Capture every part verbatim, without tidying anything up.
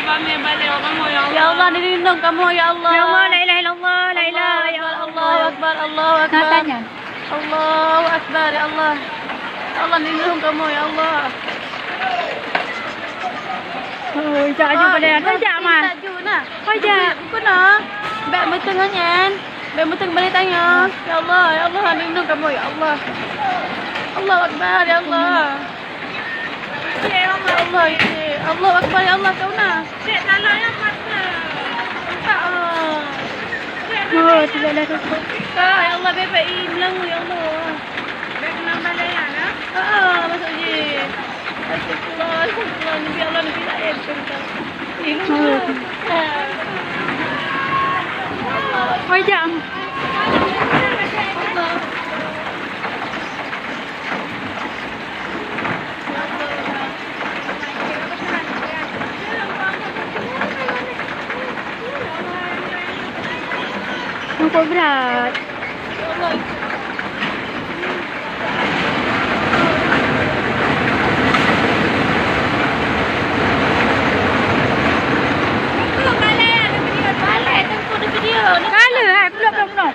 Ya Allah, lindungi kamoe, ya Allah. Ya Allah, la ilaha illallah, la ilaha illallah. Allahu Akbar, Allahu Akbar, Allahu Akbar. Allahu Akbar, ya Allah. Ya Allah, lindungi kamoe, ya Allah. Oh, jak, jak, boleh. Kau jak, Man. Kau jak. Bukan, ah. Bèk meuteung nyan. Bèk meuteung balik tanyoe. Ya Allah, ya Allah, lindungi kamoe, ya Allah. Allahu Akbar, ya Allah. Ya Allah, ya Allah. Allahu Akbar, ya Allah, kau na. Cek, salah ya, mata. Nampak, ah. Oh, tidak ada apa-apa. Ah, ya Allah, bèk, bèk, ih, meulangui, ya Allah. Bèk kena balik, ya, nak? Ah, masuk je. Astagfirullah, astagfirullah, Nabi Allah, Nabi laén, astagfirullah. Ih, oh. Oi, jam. Nampak berat. Kala, eh, peluk peluk peluk.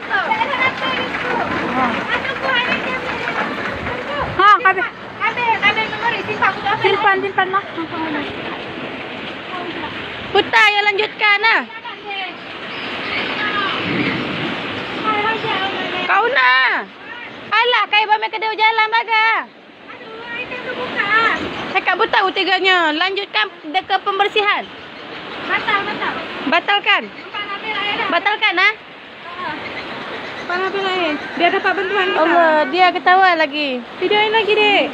Ha. Ha, ka abéh. Simpan, simpan lah. Putar, ya, lanjutkan lah. Kau na. Alah, kai ba mé keudéh jalan baga. Cakap beutôi tiga nyoe. Lanjutkan deka pembersihan. Batal, batal. Batalkan. Batalkan, ah. Biar dapat bantuan kita. Allah, dia ketawa lagi. Videoin lagi, Dek.